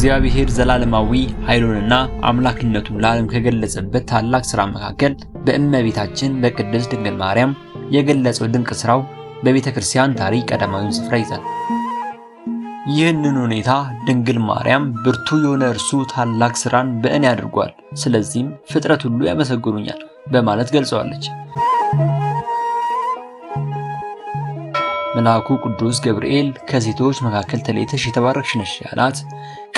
እግዚአብሔር ዘላለማዊ ኃይሉንና አምላክነቱን ለዓለም ከገለጸበት ታላቅ ሥራ መካከል በእመቤታችን በቅድስት ድንግል ማርያም የገለጸው ድንቅ ሥራው በቤተ ክርስቲያን ታሪክ ቀዳማዊውን ስፍራ ይዛል። ይህንን ሁኔታ ድንግል ማርያም ብርቱ የሆነ እርሱ ታላቅ ሥራን በእኔ አድርጓል፣ ስለዚህም ፍጥረት ሁሉ ያመሰግኑኛል በማለት ገልጸዋለች። መልአኩ ቅዱስ ገብርኤል ከሴቶች መካከል ተለይተሽ የተባረክሽ ነሽ ያላት፣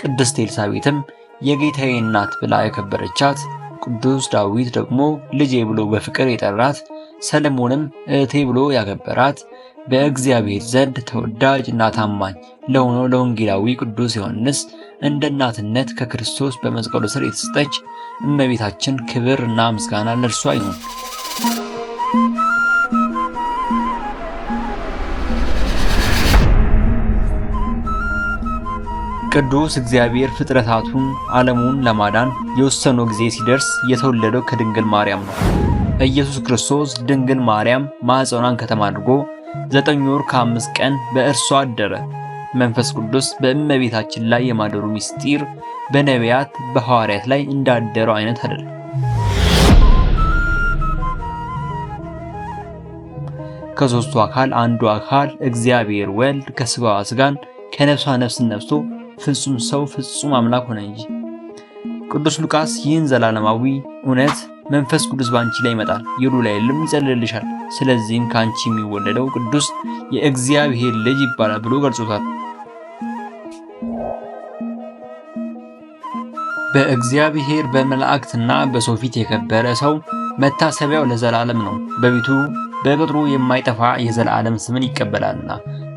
ቅድስት ኤልሳቤጥም የጌታዬ እናት ብላ የከበረቻት፣ ቅዱስ ዳዊት ደግሞ ልጄ ብሎ በፍቅር የጠራት፣ ሰለሞንም እህቴ ብሎ ያከበራት፣ በእግዚአብሔር ዘንድ ተወዳጅ እና ታማኝ ለሆነው ለወንጌላዊ ቅዱስ ዮሐንስ እንደ እናትነት ከክርስቶስ በመስቀሉ ስር የተሰጠች እመቤታችን ክብር እና ምስጋና ለእርሷ ይሁን። ቅዱስ እግዚአብሔር ፍጥረታቱን ዓለሙን ለማዳን የወሰነው ጊዜ ሲደርስ የተወለደው ከድንግል ማርያም ነው። ኢየሱስ ክርስቶስ ድንግል ማርያም ማኅፀኗን ከተማ አድርጎ 9 ወር ከ5 ቀን በእርሷ አደረ። መንፈስ ቅዱስ በእመቤታችን ላይ የማደሩ ምስጢር በነቢያት በሐዋርያት ላይ እንዳደረው አይነት አይደለም። ከሦስቱ አካል አንዱ አካል እግዚአብሔር ወልድ ከሥጋዋ ሥጋን ከነፍሷ ነፍስን ነፍሶ ፍጹም ሰው ፍጹም አምላክ ሆነ እንጂ። ቅዱስ ሉቃስ ይህን ዘላለማዊ እውነት መንፈስ ቅዱስ በአንቺ ላይ ይመጣል፣ የልዑል ኃይልም ይጸልልሻል፣ ስለዚህም ከአንቺ የሚወለደው ቅዱስ የእግዚአብሔር ልጅ ይባላል ብሎ ገልጾታል። በእግዚአብሔር በመላእክትና በሰው ፊት የከበረ ሰው መታሰቢያው ለዘላለም ነው፣ በቤቱ በቅጥሩ የማይጠፋ የዘላለም ስምን ይቀበላልና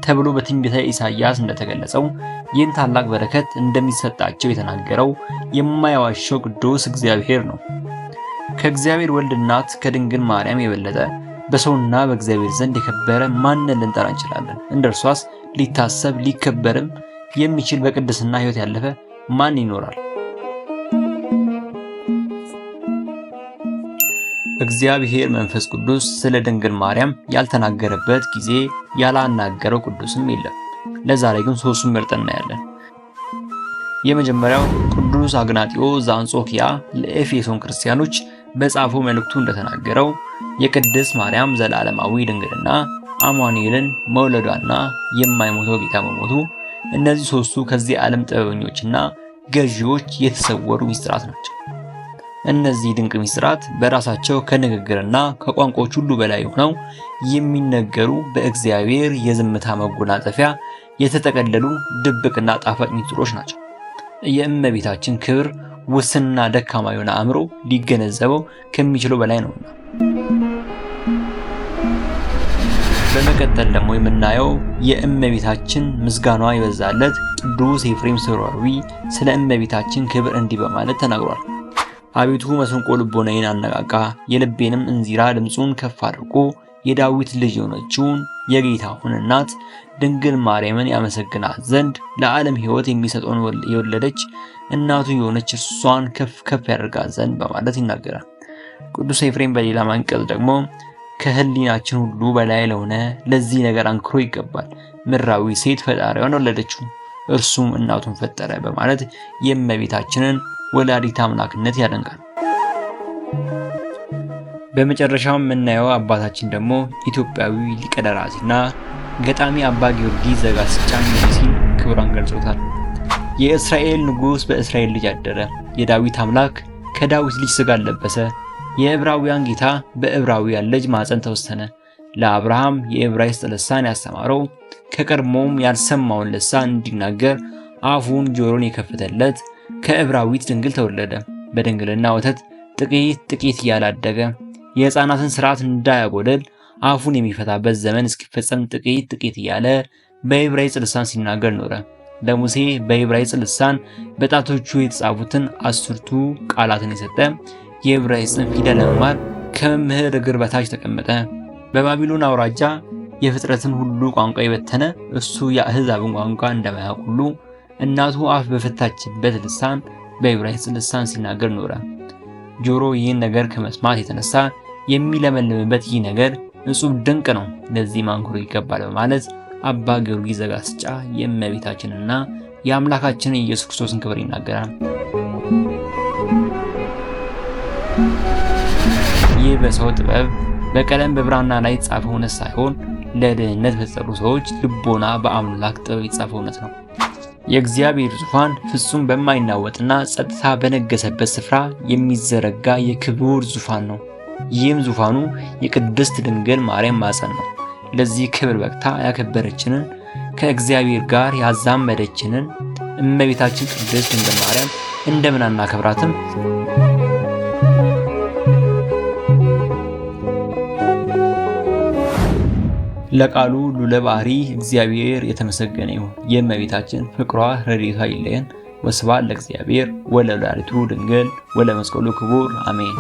ተብሎ በትንቢተ ኢሳይያስ እንደተገለጸው ይህን ታላቅ በረከት እንደሚሰጣቸው የተናገረው የማይዋሸው ቅዱስ እግዚአብሔር ነው። ከእግዚአብሔር ወልድ እናት ከድንግል ማርያም የበለጠ በሰውና በእግዚአብሔር ዘንድ የከበረ ማንን ልንጠራ እንችላለን? እንደ እርሷስ ሊታሰብ ሊከበርም የሚችል በቅድስና ሕይወት ያለፈ ማን ይኖራል? እግዚአብሔር መንፈስ ቅዱስ ስለ ድንግል ማርያም ያልተናገረበት ጊዜ ያላናገረው ቅዱስም የለም። ለዛሬ ግን ሶስቱን መርጠን እናያለን። የመጀመሪያው ቅዱስ አግናጢዮስ ዘአንጾኪያ ለኤፌሶን ክርስቲያኖች በጻፈው መልእክቱ እንደተናገረው የቅድስት ማርያም ዘላለማዊ ድንግልና፣ አማኑኤልን መውለዷና የማይሞተው ጌታ መሞቱ፣ እነዚህ ሶስቱ ከዚህ ዓለም ጥበበኞችና ገዢዎች የተሰወሩ ምስጢራት ናቸው። እነዚህ ድንቅ ምስጢራት በራሳቸው ከንግግርና ከቋንቋዎች ሁሉ በላይ ሆነው የሚነገሩ በእግዚአብሔር የዝምታ መጎናጸፊያ የተጠቀለሉ ድብቅና ጣፋጭ ምስጢሮች ናቸው። የእመቤታችን ክብር ውስንና ደካማ የሆነ አእምሮ ሊገነዘበው ከሚችለው በላይ ነውና። በመቀጠል ደግሞ የምናየው የእመቤታችን ምስጋናዋ የበዛለት ቅዱስ ኤፍሬም ሶርያዊ ስለ እመቤታችን ክብር እንዲህ በማለት ተናግሯል። አቤቱ መሰንቆ ልቦናዬን አነቃቃ፣ የልቤንም እንዚራ ድምፁን ከፍ አድርጎ የዳዊት ልጅ የሆነችውን የጌታውን እናት ድንግል ማርያምን ያመሰግናት ዘንድ ለዓለም ሕይወት የሚሰጠውን የወለደች እናቱ የሆነች እርሷን ከፍ ከፍ ያደርጋት ዘንድ በማለት ይናገራል። ቅዱስ ኤፍሬም በሌላ አንቀጽ ደግሞ ከህሊናችን ሁሉ በላይ ለሆነ ለዚህ ነገር አንክሮ ይገባል፣ ምድራዊ ሴት ፈጣሪዋን ወለደችው፣ እርሱም እናቱን ፈጠረ በማለት የእመቤታችንን ወላዲተ አምላክነት ያደንቃል። በመጨረሻው የምናየው አባታችን ደግሞ ኢትዮጵያዊ ሊቀ ደራሲና ገጣሚ አባ ጊዮርጊስ ዘጋስጫ ሲል ክብሯን ገልጾታል። የእስራኤል ንጉሥ በእስራኤል ልጅ አደረ፣ የዳዊት አምላክ ከዳዊት ልጅ ሥጋ ለበሰ፣ የዕብራውያን ጌታ በዕብራውያን ልጅ ማኅፀን ተወሰነ። ለአብርሃም የዕብራይስጥ ልሳን ያስተማረው ከቀድሞም ያልሰማውን ልሳን እንዲናገር አፉን ጆሮን የከፈተለት ከዕብራዊት ድንግል ተወለደ። በድንግልና ወተት ጥቂት ጥቂት እያላደገ የሕፃናትን ሥርዓት እንዳያጎደል አፉን የሚፈታበት ዘመን እስኪፈጸም ጥቂት ጥቂት እያለ በዕብራይስጥ ልሳን ሲናገር ኖረ። ለሙሴ በዕብራይስጥ ልሳን በጣቶቹ የተጻፉትን 10ቱ ቃላትን የሰጠ የዕብራይስጥን ፊደል ለመማር ከመምህር እግር በታች ተቀመጠ። በባቢሎን አውራጃ የፍጥረትን ሁሉ ቋንቋ የበተነ እሱ የአሕዛብን ቋንቋ እንደማያውቅ ሁሉ እናቱ አፍ በፈታችበት ልሳን በዕብራይስጥ ልሳን ሲናገር ኖረ። ጆሮ ይህን ነገር ከመስማት የተነሳ የሚለመልምበት ይህ ነገር እጹብ ድንቅ ነው፣ ለዚህ ማንኩሮ ይገባል በማለት አባ ጊዮርጊስ ዘጋስጫ የእመቤታችንና የአምላካችንን የኢየሱስ ክርስቶስን ክብር ይናገራል። ይህ በሰው ጥበብ በቀለም በብራና ላይ የተጻፈ እውነት ሳይሆን ለድህነት በተጠሩ ሰዎች ልቦና በአምላክ ጥበብ የተጻፈ እውነት ነው። የእግዚአብሔር ዙፋን ፍጹም በማይናወጥና ጸጥታ በነገሰበት ስፍራ የሚዘረጋ የክቡር ዙፋን ነው። ይህም ዙፋኑ የቅድስት ድንግል ማርያም ማፀን ነው። ለዚህ ክብር በቅታ ያከበረችንን ከእግዚአብሔር ጋር ያዛመደችንን እመቤታችን ቅድስት ድንግል ማርያም እንደምን አናከብራትም? ለቃሉ ሉለ ባህሪ እግዚአብሔር የተመሰገነ ይሁን። የእመቤታችን ፍቅሯ ረድኤቷ ይለየን። ወስብሐት ለእግዚአብሔር ወለወላዲቱ ድንግል ወለመስቀሉ ክቡር አሜን።